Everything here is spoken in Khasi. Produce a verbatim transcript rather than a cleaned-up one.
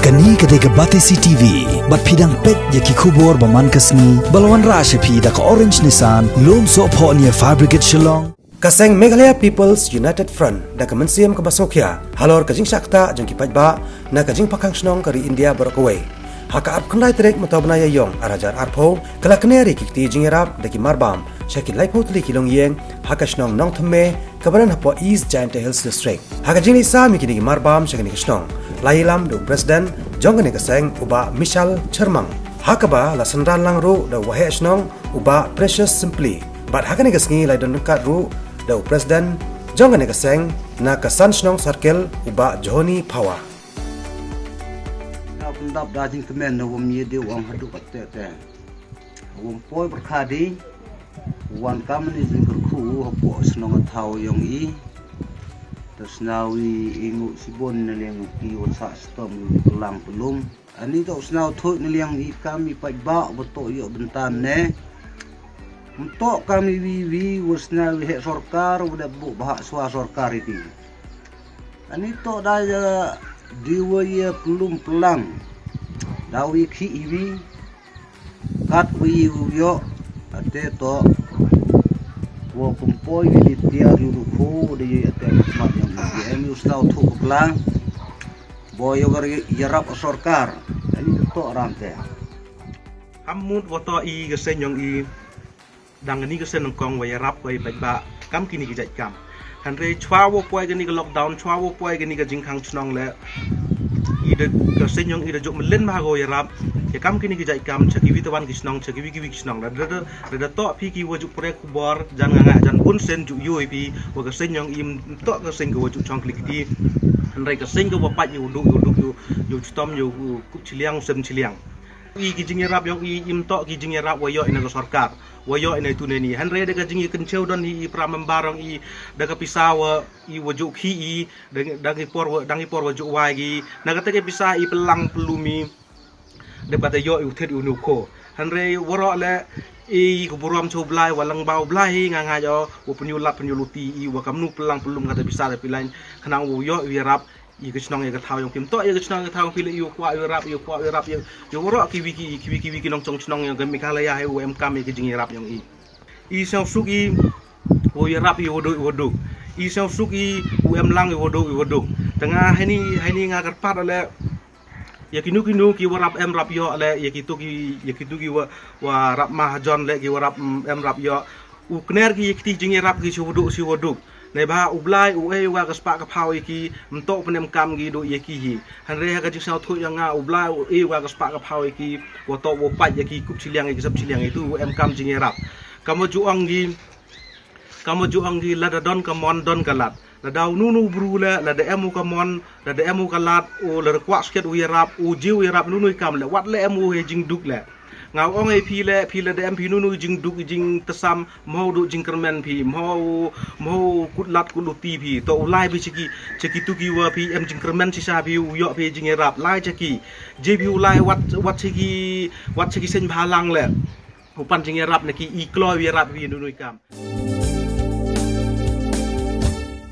Kane ka dei ka Batesi T V, bad phi dang peit ïa ki khubor ba man ka sngi, ba la wanrah sha phi da ka Orange Nissan, Lumsohphoh near Fire Brigade Shillong. Ka seng Meghalaya People's United Front da ka mynsiem kaba sngewkhia halor ka jingshah ktah jong ki paidbah na ka jingpakkhang shnong ka ri India baroh kawei. Ha ka arphew khyndai tarik mynta u bnai Ïaïong ar hajar arphew, ka la kner ïa ki kti jingïarap da ki marbam sha ki laiphew tylli ki longïing ha ka shnong Nongthymme, kaba don hapoh East Jaintia Hills District. Ha ka jingleit sam ïa kine ki marbam sha kane ka shnong, la ïalam da u President jong kane ka seng, u Bah Mishal Chyrmang, ha kaba la synran lang ruh da u Waheh Shnong, u Bah Precious Sympli. Bad ha kane ka sngi la ïadon ryngkat ruh da u President jong kane ka seng na ka San Shnong Circle, u Bah Johny Phawa. Nga pyndap da jingkmen na wam ïa dei u ong haduh katte te. Wam poi byrkha dei, wan kam ni jingkyrkhu hapoh shnong Athaw ïong i. Te sñiaw i, i nguh shibun na liang ki wa sah stom i plang pelum. Ani toh sñiaw thuh na liang i kam i paidbah wa toh ïoh bynta ne. Mtoh kam i wi wi wa sñiaw i heh sorkar wa dep buh bhah swa sorkar i ti. Ani toh da ïa di wa ïa pelum pelang. Da wi khi i wi. Kat wi u ïoh, ate toh wa pynpoi ïa ni tiar ïa u dukhu, da ïa ate khmat ïa u em ïa u sñiaw thuh u plang. Bo ïa war ïarap sorkar. Ani toh ram te. Ham mut wa toh i ka seng ïong i. Dang kani ka seng nyngkong wa ïarap wa i paidbah kam kini ki jait kam. Hynrei chwa wa poi kani ka lockdown, chwa wa poi kani ka jingkhang chnong le. I da ka seng ïong i da juk mlien bha ko ïarap. Ïa kam kini ki jait kam, cha kiwi tawan ki chnong, cha kiwi kiwi ki chnong. Da da da da toh phi ki wa juk pre khubor, jan nga nga jan bun seng juk ïoh i phi, wa ka seng ïong i mtoh ka seng ka wa juk chong klik ti. Hynrei ka seng ka wa pait ïa u duk, ïa u duk, ïa u, ïa u chitom, ïa u kup chiliang, u sem chiliang. I ki jingïarap ïong i, i mtoh ki jingïarap wa ïoh i na ka sorkar. Wa ïoh i na tu ne ni. Hynrei da ka jingïakynchew don hi i para member ïong i da ka pisa wa i wa juk khi i da, da ngi por wa, da ngi por wa juk wai ki. Na kata ka pisa i pelang pelum i. Da kata ïoh i u thied i u nu kho. Hynrei waroh le i ka burom cha u Blai wa lang ba u Blai hi nga nga ïoh wa pynïu lat pynïu luti i wa kamnu pelang pelum kata pisa da pilain. Khnang wa ïoh i ïarap. Ïa ka chnong ïa ka thaw ïong phi mtoh ïa ka chnong ïa ka thaw ïong phi le ïa u kwah ïa u rap ïa u kwah ïa u rap ïa u waroh kiwi ki kiwi kiwi ki nongchong chnong ïong ka Meghalaya hi u em kam ïa ka jingïarap ïong i. I sñiaw suk i u ïarap ïa u waduk ïa u waduk. I sñiaw suk i u em lang ïa u waduk ïa u waduk. Te nga heini heini nga kyrpad le ïa kinu kinu ki wa rap em rap ïoh le ïa kitu ki ïa kitu ki wa wa rap mahajon le ki wa rap em rap ïoh. U kner ki ïa kiti jingïarap ki shu waduk shu waduk. Neibha u Blai u ei wa ka spah ka phaw ïa ki mtoh u pynem kam ki duh ïa ki hi. Hynrei ha ka jingsñiaw thuh ïa nga u Blai u ei wa ka spah ka phaw ïa ki wa toh wa pait ïa ki kup chiliang ïa ki sep chiliang ïa tu u em kam jingïarap. Kam wa ju ong ki kam wa ju ong ki lada don ka mon don ka lad. Lada u nunu bru le lada em u ka mon lada em u ka lad u lada kwah skhet u ïarap u jiw ïarap nunu i kam le wat le em u he jingduk le. Nga ong ei phi le phi lada em phi nunu i jingduk i jingtasam mho du jingkyrmen phi mho mho kut lad kut luti phi to u lai phi chiki chiki tu ki wa phi em jingkyrmen shisha phi u ïoh phi jingïarap lai chiki. Je phi u lai wat wat chiki wat chiki seng bhalang le. U pan jingïarap na ki i kloi ïarap phi nunu i kam.